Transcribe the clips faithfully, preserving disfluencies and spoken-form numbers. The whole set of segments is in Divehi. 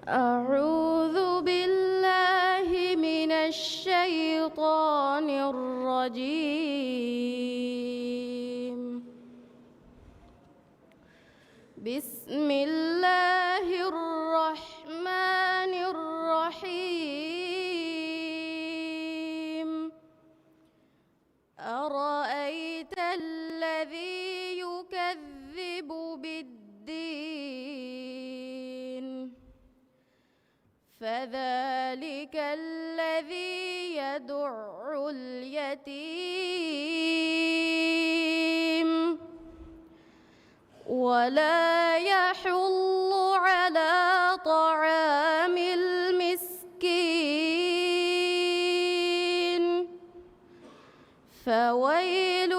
أعوذ بالله من الشيطان الرجيم. بسم الله الرحمن الرحيم. أرأيت الذي يكذب بالدين. فذلك الذي يدع اليتيم ولا يحض على طعام المسكين. فويل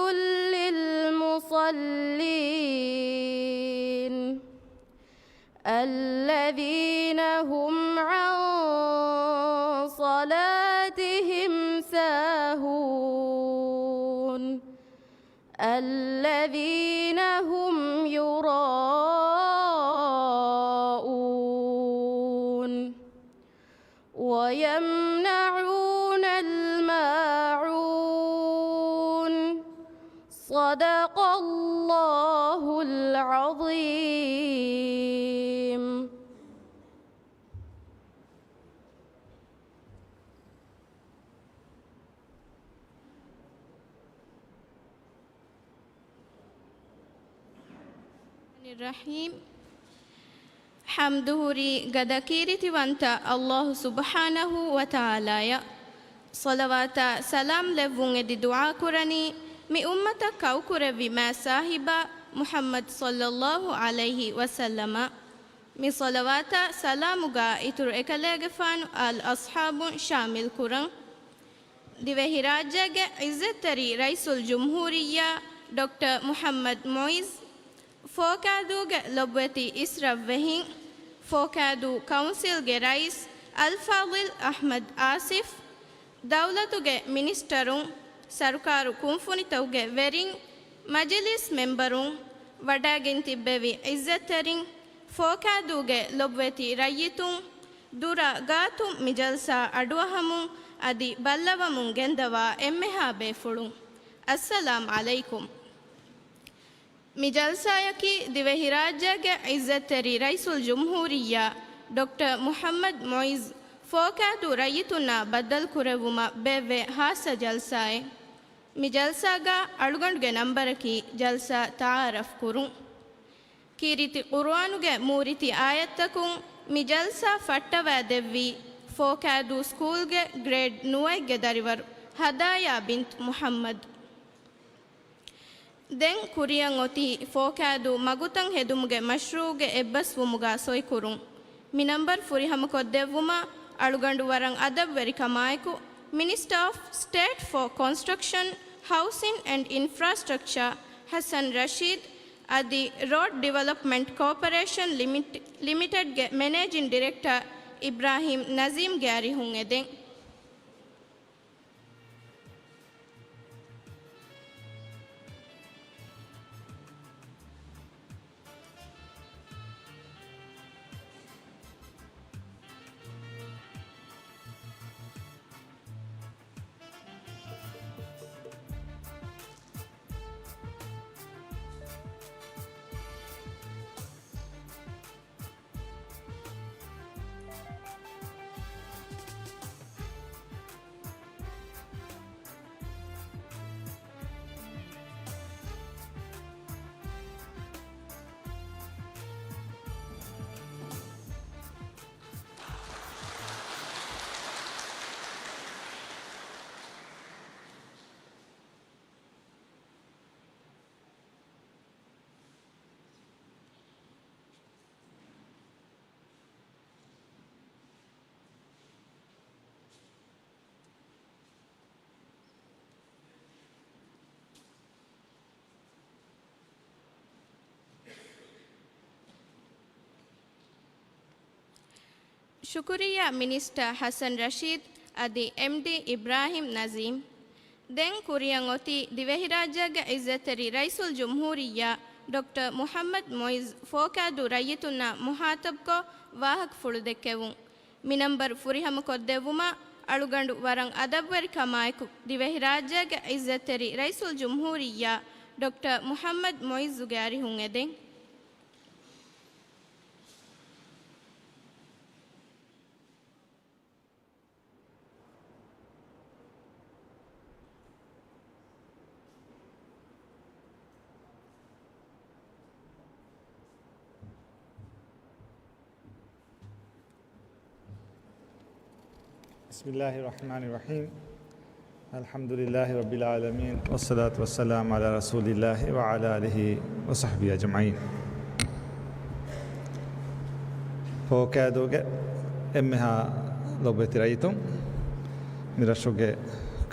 للمصلين الذين هم عن صلاتهم ساهون الذين هم يراءون ويمنعون الماعون. صدق الله العظيم. الرحيم. ޙަމްދު ހުރީ ގަދަ ކީރިތިވަންތަ ﷲ ސުބްޙާނަހޫ ވަތަޢާލާއަށް. ޞަލަވާތާ ސަލާމް ލެއްވުން އެދި ދުޢާ ކުރަނީ، މި އުއްމަތަށް ކައުކުރެއްވި މާތް ސާހިބާ މުޙައްމަދު ޞައްލައްލާހު ޢަލައިހި ވަސައްލަމަށް. މި ޞަލަވާތާ ސަލާމުގާ އިތުރު އެކަލޭގެފާނު އާލް އަޞްޙާބުން ޝާމިލް ކުރަން. ދިވެހިރާއްޖޭގެ ޢިއްޒަތްތެރި ރައީސުލްޖުމްހޫރިއްޔާ ޑޮކްޓަރ މުޙައްމަދު މުޢިއްޒު، ފޯކާދޫގެ ލޮބުވެތި އިސްރަށްވެހިން، ފޯކާދޫ ކައުންސިލްގެ ރައީސް އަލްފާޟިލް އަޙްމަދު އާސިފް، ދައުލަތުގެ މިނިސްޓަރުން، ސަރުކާރު ކުންފުނިތަކުގެ ވެރިން، މަޖިލީސް މެމްބަރުން، ވަޑައިގެން ތިއްބެވި ޢިއްޒަތްތެރިން، ފޯކާދޫގެ ލޮބުވެތި ރައްޔިތުން، ދުރާ ގާތުން މި ޖަލްސާ އަޑުއަހަމުން އަދި ބައްލަވަމުން ގެންދަވާ އެންމެހާ ބޭފުޅުން، އައްސަލާމް ޢަލައިކުމް. މި ޖަލްސާއަކީ ދިވެހިރާއްޖޭގެ ޢިއްޒަތްތެރި ރައީސުލްޖުމްހޫރިއްޔާ ޑޮކްޓަރ މުޙައްމަދު މުޢިއްޒު ފޯކާދޫ ރައްޔިތުންނާ ބައްދަލުކުރެއްވުމަށް ބޭއްވޭ ޚާއްޞަ ޖަލްސާއެއް. މި ޖަލްސާގާ އަޅުގަނޑުގެ ނަންބަރަކީ ޖަލްސާ ތަޢާރަފް ކުރުން. ކީރިތި ޤުރުއާނުގެ މޫރިތި އާޔަތްތަކުން މި ޖަލްސާ ފައްޓަވައިދެއްވީ ފޯކާދޫ ސްކޫލްގެ ގްރޭޑް ނުވައެއްގެ ދަރިވަރު ހަދާޔާ ބިންތު މުޙައްމަދު. ދެން ކުރިއަށް އޮތީ ފޯކާދޫ މަގުތައް ހެދުމުގެ މަޝްރޫޢުގެ އެއްބަސްވުމުގާ ސޮއިކުރުން. މި ނަންބަރު ފުރިހަމަކޮށްދެއްވުމަށް އަޅުގަނޑު ވަރަށް އަދަބުވެރިކަމާއެކު، މިނިސްޓަރ އޮފް ސްޓޭޓް ފޯ ކޮންސްޓްރަކްޝަން، ހައުސިން އެންޑް އިންފްރާސްޓްރަކްޗާ ހަސަން ރަޝީދު އަދި ރޯޑް ޑިވެލޮޕްމަންޓް ކޯޕަރޭޝަން ލިމިޓް، ލިމިޓެޑްގެ މެނޭޖިން ޑިރެކްޓަރ އިބްރާހީމް ނަޒީމްގެ އަރިހުން އެދެން. ޝުކުރިއްޔާ މިނިސްޓަރ ހަސަން ރަޝީދު އަދި އެމްޑީ އިބްރާހިމް ނަޒީމް. ދެން ކުރިއަށް އޮތީ ދިވެހިރާއްޖޭގެ އިއްޒަތްތެރި ރައީސުލްޖުމްހޫރިއްޔާ ޑޮކްޓަރ މުޙައްމަދު މުޢިއްޒު ފޯކައިދޫ ރައްޔިތުންނާ މުޚާޠަބުކޮށް ވާހަކަފުޅު ދެއްކެވުން. މި ނަންބަރު ފުރިހަމަކޮށްދެއްވުމަށް އަޅުގަނޑު ވަރަށް އަދަބުވެރިކަމާއެކު ދިވެހިރާއްޖޭގެ ޢިއްޒަތްތެރި ރައީސުލްޖުމްހޫރިއްޔާ ޑޮކްޓަރ މުޙައްމަދު މުޢިއްޒުގެ އަރިހުން އެދެން. بسم الله الرحمن الرحيم. الحمد لله رب العالمين، والصلاة والسلام على رسول الله وعلى آله وصحبه أجمعين. ފޯކައިދޫގެ އެންމެހާ ލޮބުވެތި ރައްޔިތުން، މި ރަށުގެ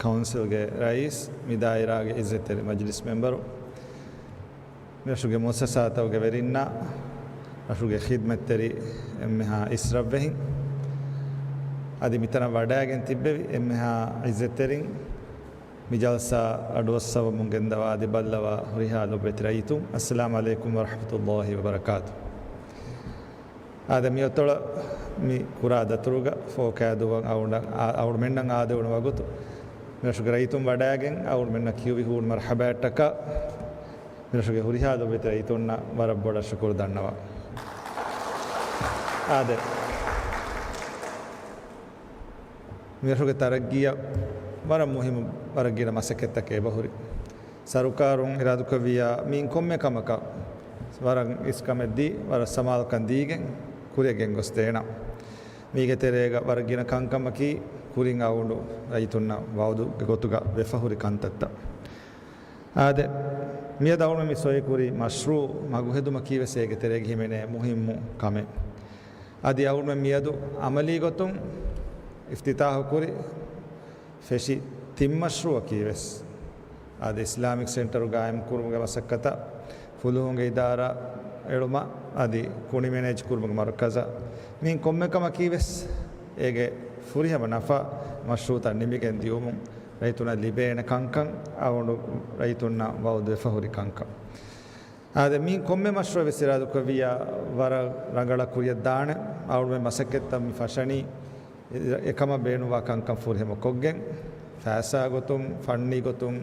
ކައުންސިލްގެ ރައީސް، މި ދާއިރާގެ ޢިއްޒަތްތެރި މަޖިލިސް މެމްބަރު، މި ރަށުގެ މުއައްސަސާތަކުގެ ވެރިންނާ، ރަށުގެ ޚިދްމަތްތެރި އެންމެހާ އިސްރަށްވެހިން، އަދި މިތަނަށް ވަޑައިގެން ތިއްބެވި އެންމެހާ ޢިއްޒަތްތެރިން، މި ޖަލްސާ އަޑުއައްސަވަމުން ގެންދަވާ އަދި ބައްލަވާ ހުރިހާ ލޮބުވެތި ރައްޔިތުން، އައްސަލާމު ޢަލައިކުމް ވަރަޙްމަތުﷲި ވަބަރަކާތު. އާދެ، މިއަތޮޅަށް މި ކުރާ ދަތުރުގަ ފޯކައިދޫއަށް އަޅުގަނޑަށް، އާ، އަޅުގަނޑުމެންނަށް އާދެވުނު ވަގުތު، މި ރަށުގެ ރައްޔިތުން ވަޑައިގެން އަޅުގަނޑުމެންނަށް ކިޔުވި ހޫނު މަރްޙަބާއަށްޓަކާ، މި ރަށުގެ ހުރިހާ ލޮބުވެތި ރައްޔިތުންނަށް ވަރަށް ބޮޑަށް ޝުކުރު ދަންނަވަން. އާދެ، މި ރަށުގެ ތަރައްގީއަށް ވަރަށް މުހިއްމު ވަރަށް ގިނަ މަސައްކަތްތަކެއް އެބަހުރި. ސަރުކާރުން އިރާދަކުރެއްވިއްޔާ، މިއިން ކޮންމެ ކަމަކަށް ވަރަށް އިސްކަމެއްދީ، ވަރަށް ސަމާލުކަން ދީގެން ކުރިއަށް ގެންގޮސްދޭނަ. މީގެ ތެރޭގަ ވަރަށް ގިނަ ކަންކަމަކީ ކުރިން އަޅުގަނޑު ރައްޔިތުންނަށް ވަޢުދުގެ ގޮތުގަ ވެފަ ހުރި ކަންތައްތައް. އާދެ، މިއަދު އަޅުގަނޑު މި ސޮއިކުރި މަޝްރޫޢު މަގުހެދުމަކީ ވެސް އޭގެ ތެރޭގަ ހިމެނޭ މުހިއްމު ކަމެއް. އަދި އަޅުގަނޑު މިއަދު އަމަލީ ގޮތުން އިފްތިތާޙު ކުރި ފެށި ތިން މަޝްރޫޢަކީ ވެސް، އާދެ، އިސްލާމިކް ސެންޓަރު ގާއިމް ކުރުމުގެ މަސައްކަތަށް، ފުލުހުންގެ އިދާރާ އެޅުމަށް އަދި ކުނި މެނޭޖް ކުރުމުގެ މަރުކަޒަށް، މިއިން ކޮންމެ ކަމަކީ ވެސް އޭގެ ފުރިހަމަ ނަފާ މަޝްރޫޢުތައް ނިމިގެން ދިއުމުން ރައްޔިތުންނަށް ލިބޭނެ ކަންކަން، އަޅުގަނޑު ރައްޔިތުންނަށް ވަޢުދުވެފަ ހުރި ކަންކަން. އާދެ، މިއިން ކޮންމެ މަޝްރޫޢެއް ވެސް އިރާދަކުރެއްވިއްޔާ ވަރަށް ރަނގަޅަށް ކުރިއަށް ދާނެ. އަޅުގަނޑުމެން މަސައްކަތްތައް މި ފަށަނީ އެކަމަށް ބޭނުންވާ ކަންކަން ފުރިހަމަ ކޮށްގެން، ފައިސާ ގޮތުން، ފަންނީ ގޮތުން،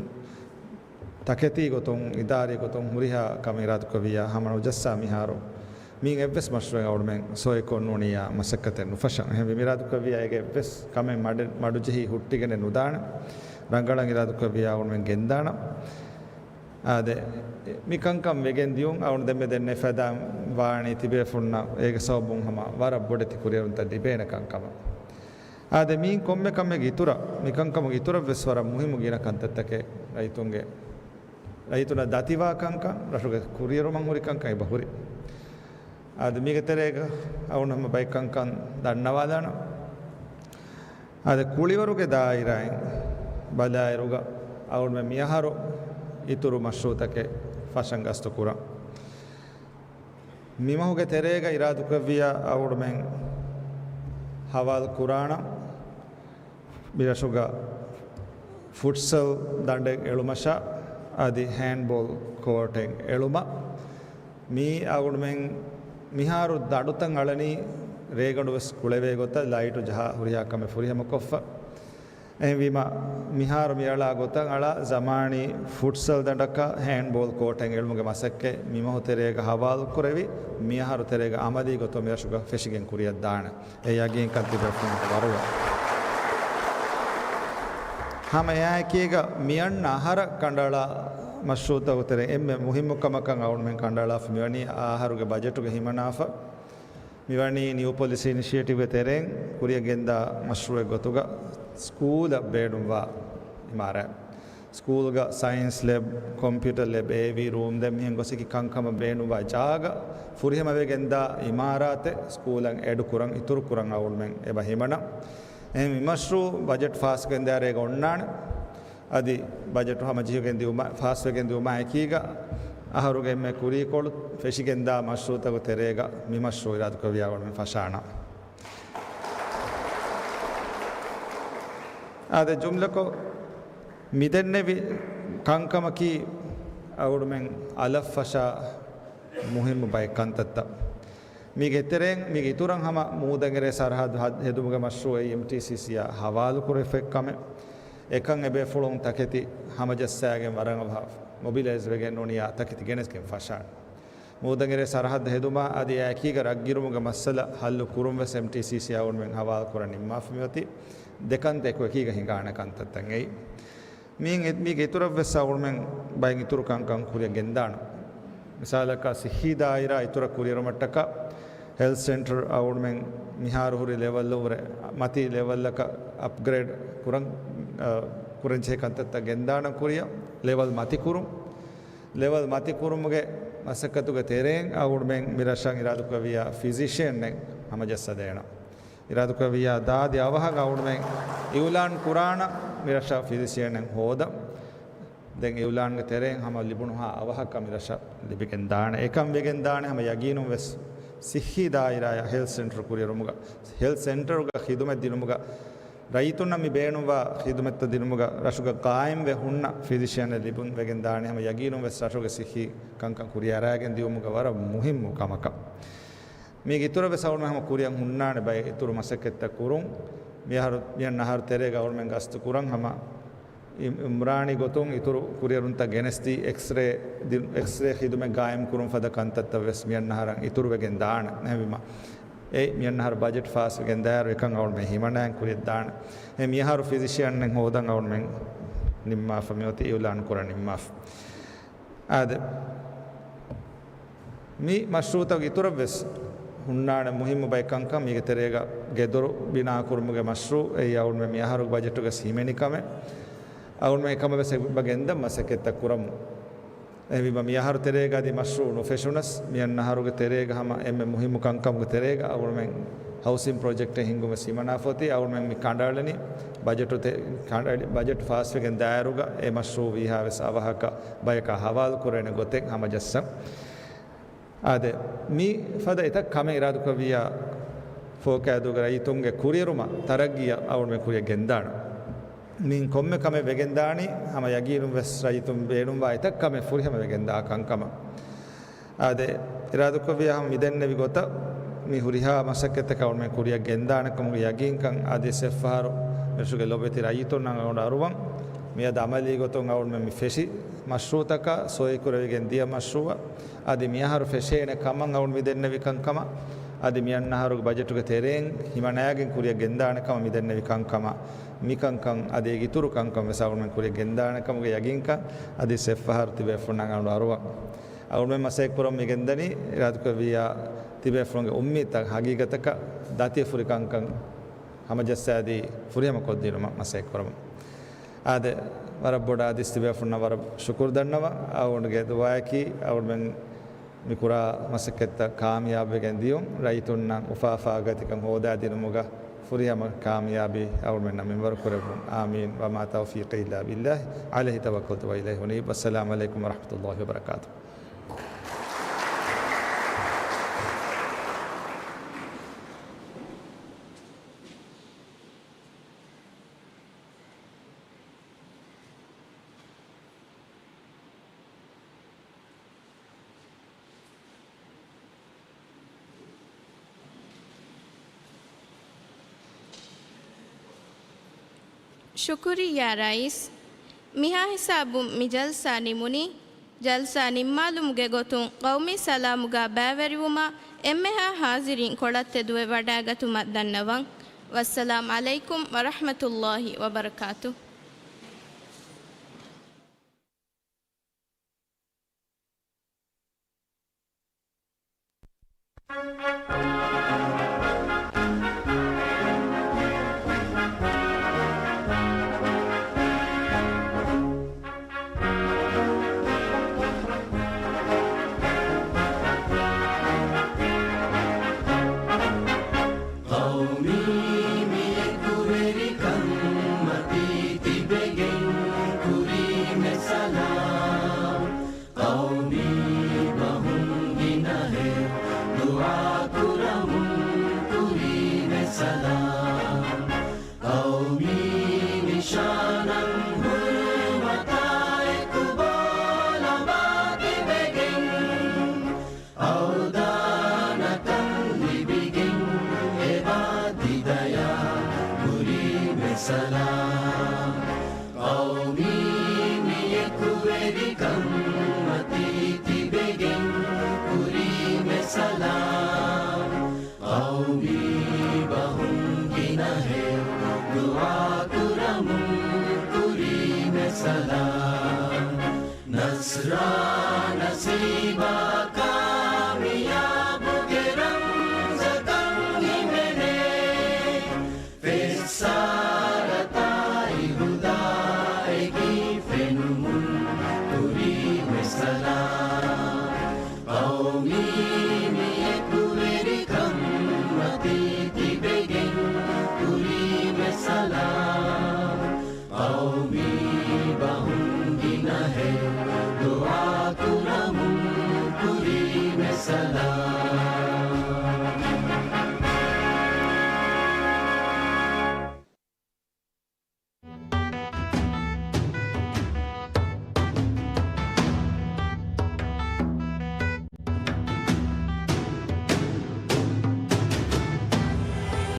ތަކެތީ ގޮތުން، އިދާރީ ގޮތުން ހުރިހާ ކަމެއް އިރާދަކުރެއްވިއްޔާ ހަމަ ނުޖައްސާ މިހާރު މިއިން އެއްވެސް މަޝްރޫޢެއް އަޅުގަނޑުމެން ސޮއިކޮށް ނޫނިއްޔާ މަސައްކަތެއް ނުފަށަން. އެހެންވީމަ އިރާދަކުރެއްވިއްޔާ އޭގެ އެއްވެސް ކަމެއް މަޑެއް، މަޑުޖެހި ހުއްޓިގެނެއް ނުދާނެ. ރަނގަޅަށް އިރާދަކުރެއްވިއްޔާ އަޅުގަނޑުމެން ގެންދާނަން. އާދެ، މިކަންކަން ވެގެން ދިޔުން އަޅުގަނޑު ދެންމެ ދެންނެވި ފަދައިން ވާނީ ތިބޭފުޅުންނަށް އޭގެ ސަބަބުން ހަމަ ވަރަށް ބޮޑެތި ކުރިއެރުންތައް ލިބޭނެ ކަންކަމަށް. އާދެ، މިއިން ކޮންމެ ކަމެއްގެ އިތުރަށް، މިކަންކަމުގެ އިތުރަށް ވެސް ވަރަށް މުހިއްމު ގިނަ ކަންތައްތަކެއް ރައްޔިތުންގެ، ރައްޔިތުންނަށް ދަތިވާ ކަންކަން، ރަށުގެ ކުރިއެރުމަށް ހުރި ކަންކަން އެބަ ހުރި. އާދެ، މީގެ ތެރޭގަ އަޅުގަނޑު ހަމަ ބައެއް ކަންކަން ދަންނަވާލާނަން. އާދެ، ކުޅިވަރުގެ ދާއިރާއިން ބަލާއިރުގަ އަޅުގަނޑުމެން މިއަހަރު އިތުރު މަޝްރޫޢުތަކެއް ފަށަން ގަސްތު ކުރަން. މިމަހުގެ ތެރޭގަ އިރާދަކުރެއްވިއްޔާ އަޅުގަނޑުމެން ހަވާލު ކުރާނަން މިރަށުގަ ފުޓްސަލް ދަނޑެއް އެޅުމަށާ އަދި ހޭންޑްބޯލް ކޯޓެއް އެޅުމަށް. މީ އަޅުގަނޑުމެން މިހާރު ދަނޑުތައް އަޅަނީ ރޭގަނޑު ވެސް ކުޅެވޭ ގޮތަށް ލައިޓު ޖަހާ ހުރިހާ ކަމެއް ފުރިހަމަ ކޮށްފަ. އެހެންވީމަ، މިހާރު މިއަޅާ ގޮތަށް އަޅާ ޒަމާނީ ފުޓްސަލް ދަނޑަކަށް ހޭންޑްބޯލް ކޯޓެއް އެޅުމުގެ މަސައްކަތް މިމަހު ތެރޭގަ ހަވާލު ކުރެވި، މިއަހަރު ތެރޭގަ އަމަލީ ގޮތުން މިރަށުގަ ފެށިގެން ކުރިއަށް ދާނެ. އެ ޔަގީންކަން ތިބޭފުޅުން ވަރުވާ. ހަމަ އެއާއެކީގަ މިއަންނަ އަހަރަށް ކަނޑައަޅާ މަޝްރޫޢުތަކުގެ ތެރެއިން އެންމެ މުހިއްމު ކަމަކަށް އަޅުގަނޑުމެން ކަނޑައަޅާފަ މިވަނީ އަހަރުގެ ބަޖެޓުގެ ހިމަނާފަ މިވަނީ ނިއު ޕޮލިސީ އިނިޝިއޭޓިވްގެ ތެރެއިން ކުރިއަށް ގެންދާ މަޝްރޫޢެއް ގޮތުގަ ސްކޫލަށް ބޭނުންވާ އިމާރާތް. ސްކޫލްގަ ސައިންސް ލެބް، ކޮމްޕިއުޓަރ ލެބް، އޭވީ ރޫމް ދެން މިހެން ގޮސްއެކި ކަންކަމަށް ބޭނުންވާ ޖާގަ ފުރިހަމަވެގެންދާ އިމާރާތެއް ސްކޫލަށް އެޑު ކުރަން އިތުރު ކުރަން އަޅުގަނޑުމެން އެބަ ހިމަނަން. އެހެން މި މަޝްރޫޢު ބަޖެޓް ފާސްކޮށް ގެންދާ ރޭގަ އޮންނާނެ. އަދި ބަޖެޓު ހަމަޖެހިގެން ދިއުމާ، ފާސްވެގެން ދިއުމާ އެކީގަ އަހަރުގެ އެންމެ ކުރީކޮޅު ފެށިގެންދާ މަޝްރޫޢުތަކުގެ ތެރޭގަ މި މަޝްރޫޢު އިރާދަކުރެއްވިއްޔާ އަޅުގަނޑުމެން ފަށާނަން. އާދެ، ޖުމްލަކޮށް މިދެންނެވި ކަންކަމަކީ އަޅުގަނޑުމެން އަލަށްފަށާ މުހިއްމު ބައެއް ކަންތައްތައް. މީގެ ތެރެއިން، މީގެ އިތުރަށް ހަމަ މޫދަނގެރޭ ސަރަހައްދު ހަ-، ހެދުމުގެ މަޝްރޫޢު އެމްޓީސީސީއާ ހަވާލުކުރެވިފައި ކަމެއް. އެކަން އެބޭފުޅުން ތަކެތި ހަމަޖައްސާގެން ވަރަށް އަވަހަށް މޮބިލައިޒް ވެގެން ނޫނިއްޔާ ތަކެތި ގެނެސްގެން ފަށާނެ. މޫދަނގެރޭ ސަރަހައްދު ހެދުމާ އަދި އެއާއެކީގަ ރަށްގިރުމުގެ މައްސަލަ ހައްލު ކުރުން ވެސް އެމްޓީސީސީއާ އަޅުގަނޑުމެން ހަވާލު ކުރަން ނިންމާފަ މިއޮތީ. ދެ ކަންތައް އެކު އެކީގަ ހިނގާނެ ކަންތައްތައް އެއީ. މީ، މީގެ އިތުރަށް ވެސް އަޅުގަނޑުމެން ބައެއް އިތުރު ކަންކަން ކުރިއަށް ގެންދާނަން. މިސާލަކަށް ސިއްހީ ދާއިރާ އިތުރަށް ކުރިއެރުމަށްޓަކާ ހެލްތް ސެންޓަރ އަޅުގަނޑުމެން މިހާރު ހުރި ލެވަލް ވުރެ މަތީ ލެވަލްއަކަށް އަޕްގްރޭޑް ކުރަން، އަ، ކުރަންޖެހޭ ކަންތައްތައް ގެންދާނަން ކުރިއަށް ލެވަލް މަތިކުރުން. ލެވަލް މަތިކުރުމުގެ މަސައްކަތުގެ ތެރެއިން އަޅުގަނޑުމެން މި ރަށަށް އިރާދަކުރެއްވިއްޔާ ފިޒިޝިއަންއެއް ހަމަޖައްސަދޭނަން. އިރާދަކުރެއްވިއްޔާ ދާދި އަވަހަށް އަޅުގަނޑުމެން އިއުލާން ކުރާނަން މި ރަށަށް ފިޒިޝިއަންއެއް ހޯދަން. ދެން އިއުލާންގެ ތެރެއިން ހަމަ ލިބުނުހާ އަވަހަކަށް މި ރަށަށް ލިބިގެން ދާނެ. އެކަން ވެގެން ދާނެ ހަމަ ޔަގީނުން ވެސް ސިއްހީ ދާއިރާއަށް ހެލްތް ސެންޓަރ ކުރިއެރުމުގަ، ހެލްތް ސެންޓަރުގަ ޚިދުމަތް ދިނުމުގަ، ރައްޔިތުންނަށް މި ބޭނުންވާ ޚިދުމަތްތައް ދިނުމުގަ ރަށުގަ ޤާއިމްވެ ހުންނަ ފިޒިޝިއަނެއް ލިބުން ވެގެން ދާނެ ހަމަ ޔަގީނުން ވެސް ރަށުގެ ސިއްހީ ކަންކަން ކުރިއަރާގެން ދިއުމުގަ ވަރަށް މުހިއްމު ކަމަކަށް. މީގެ އިތުރަށް ވެސް އަޅުގަނޑު ހަމަ ކުރިއަށް ހުންނާނެ ބައެއް އިތުރު މަސައްކަތްތައް ކުރުން. މިއަހަރު، މިއަންނަ އަހަރު ތެރޭގަ އަޅުގަނޑުމެން ގަސްތު ކުރަން ހަމަ އި-، އިމްރާނީ ގޮތުން އިތުރު ކުރިއެރުންތައް ގެނެސްދީ، އެކްސްރޭ ދި-، އެކްސްރޭ ޚިދުމަތް ގާއިމް ކުރުން ފަދަ ކަންތައްތައް ވެސް މިއަންނަ އަހަރަށް އިތުރުވެގެން ދާނެ. އެހެންވީމަ، އެ މިއަންނަ އަހަރު ބަޖެޓް ފާސްވެގެން ދާއިރު އެކަން އަޅުގަނޑުމެން ހިމަނާއިން ކުރިއަށް ދާނެ. އެ މިއަހަރު ފިޒިޝިއަންއެއް ހޯދަން އަޅުގަނޑުމެން ނިންމާފަ މިއޮތީ އިއުލާން ކުރަން ނިންމާފަ. އާދެ، މި މަޝްރޫޢުތަކުގެ އިތުރަށް ވެސް ހުންނާނެ މުހިއްމު ބައެއް ކަންކަން. މީގެ ތެރޭގަ ގެދޮރު ބިނާކުރުމުގެ މަޝްރޫޢު އެއީ އަޅުގަނޑުމެން މިއަހަރުގެ ބަޖެޓުގަ ހިމެނި ކަމެއް. އަޅުގަނޑުމެން އެކަމަށް ވެސް އެބަ ގެންދަން މަސައްކަތްތައް ކުރަމު. އެހެންވީމަ މިއަހަރު ތެރޭގަ އަދި މަޝްރޫޢު ނުފެށުނަސް، މިއަންނަ އަހަރުގެ ތެރޭގަ ހަމަ އެންމެ މުހިއްމު ކަންކަމުގެ ތެރޭގަ އަޅުގަނޑުމެން ހައުސިން ޕްރޮޖެކްޓެއް ހިންގުމަށް ހިމަނާފަ އޮތީ. އަޅުގަނޑުމެން މި ކަނޑައަޅަނީ ބަޖެޓު ތެ-، ކަނޑައެޅި-، ބަޖެޓް ފާސްވެގެން ދާއިރުގަ އެ މަޝްރޫޢު ވީހާވެސް އަވަހަކަށް ބަޔަކާ ހަވާލު ކުރެވޭނެ ގޮތެއް ހަމަޖައްސަން. އާދެ، މި ފަދަ އެތައް ކަމެއް އިރާދަކުރެއްވިއްޔާ ފޯކައިދޫގެ ރައްޔިތުންގެ ކުރިއެރުމަށް ތަރައްގީއަށް އަޅުގަނޑުމެން ކުރިއަށް ގެންދާނެ. މިއިން ކޮންމެ ކަމެއް ވެގެންދާނީ ހަމަ ޔަގީނުން ވެސް ރައްޔިތުން ބޭނުންވާ އެތައް ކަމެއް ފުރިހަމަ ވެގެންދާ ކަންކަމަށް. އާދެ، އިރާދަކުރެއްވިއްޔާ ހަމަ މިދެންނެވި ގޮތަށް މި ހުރިހާ މަސައްކަތްތަކަށް އަޅުގަނޑުމެން ކުރިއަށް ގެންދާނެ ކަމުގެ ޔަގީންކަން އަދި އެއްފަހަރު މިރަށުގެ ލޮބެތި ރައްޔިތުންނަށް އަޅުގަނޑު އަރުވަން. މިއަދު އަމަލީ ގޮތުން އަޅުގަނޑުމެން މި ފެށި މަޝްރޫޢުތަކަށް ސޮއިކުރެވިގެން ދިޔަ މަޝްރޫޢަށް އަދި މިއަހަރު ފެށޭނެ ކަމަށް އަޅުގަނޑު މިދެންނެވި ކަންކަމަށް އަދި މިއަންނަ އަހަރުގެ ބަޖެޓުގެ ތެރެއިން ހިމަނައިގެން ކުރިއަށް ގެންދާނެ ކަމަށް މިދެންނެވި ކަންކަމަށް، މިކަންކަން އަދި އޭގެ އިތުރު ކަންކަން ވެސް އަޅުގަނޑުމެން ކުރިއަށް ގެންދާނެ ކަމުގެ ޔަގީންކަން އަދި އެއްފަހަރު ތިބޭފުޅުންނަށް އަޅުގަނޑު އަރުވަން. އަޅުގަނޑުމެން މަސައްކަތް ކުރަމުން މިގެންދަނީ އިރާދަކުރެއްވިއްޔާ ތިބޭފުޅުންގެ އުއްމީދުތައް ހަގީގަތަކަށް ދަތިވެފަ ހުރި ކަންކަން ހަމަޖައްސާދީ ފުރިހަމަ ކޮށްދިނުމަށް މަސައްކަތް ކުރަމުން. އާދެ، ވަރަށް ބޮޑަށް އަދިސް ތިބޭފުޅުންނަށް ވަރަށް ޝުކުރު ދަންނަވަން. އަޅުގަނޑުގެ ދުޢާއަކީ އަޅުގަނޑުމެން މި ކުރާ މަސައްކަތްތައް ކާމިޔާބުވެގެން ދިޔުން، ރައްޔިތުންނަށް އުފާ އުފާގަތިކަން ހޯދާދިނުމުގަ ފުރިހަމަ ކާމިޔާބީ އަޅުގަނޑުމެންނަށް މިންވަރު ކުރެއްވުން. އާމީން. وما توفيقي إلا بالله، عليه توكلت وإليه أنيب. والسلام عليكم ورحمة الله وبركاته. ޝުކުރިއްޔާ ރައީސް. މިހާ ހިސާބުން މި ޖަލްސާ ނިމުނީ. ޖަލްސާ ނިންމާލުމުގެ ގޮތުން ޤައުމީ ސަލާމުގަ ބައިވެރިވުމަށް އެންމެހާ ޙާޟިރީން ކޮޅަށް ތެދުވެވަޑައިގަތުމަށް ދަންނަވަން. ވައްސަލާމް ޢަލައިކުމް ވަރަޙްމަތުﷲި ވަބަރަކާތުހު. ޤައުމީ މި އެކުވެރިކަން މަތީ ތިބެގެން ކުރީމެ ސަލާމް. ޤައުމީ ބަހުން ގިނަހެއް ދުޢާ ކުރަމުން ކުރީމެ ސަލާމް. ޤައުމީ ނިޝާނަން ހުރުމަތާ އެކު ބޯ ލަނބާ ތިބެގެން. އެކުވެރިކަން މަތީ ތިބެގެން ކުރީމެ ސަލާމް. ޤައުމީ ބަހުން ގިނަހެޔޮ ދުޢާ ކުރަމުން ކުރީމެ ސަލާމް. ނަޞްރާ ނަސީބާ ކާމިޔާބުގެ ރަމްޒަކަށް ހިމެނޭ. ފެއްސާރަތާއި ހުދާއެކީ ފެނުމުން ކުރީމެ ސަލާމް. ޤައުމީ މި އެކުވެރިކަން މަތީ ތިބެގެން ކުރީމެ ސަލާމް. ޤައުމީ ބަހުން ގިނަހެޔޮ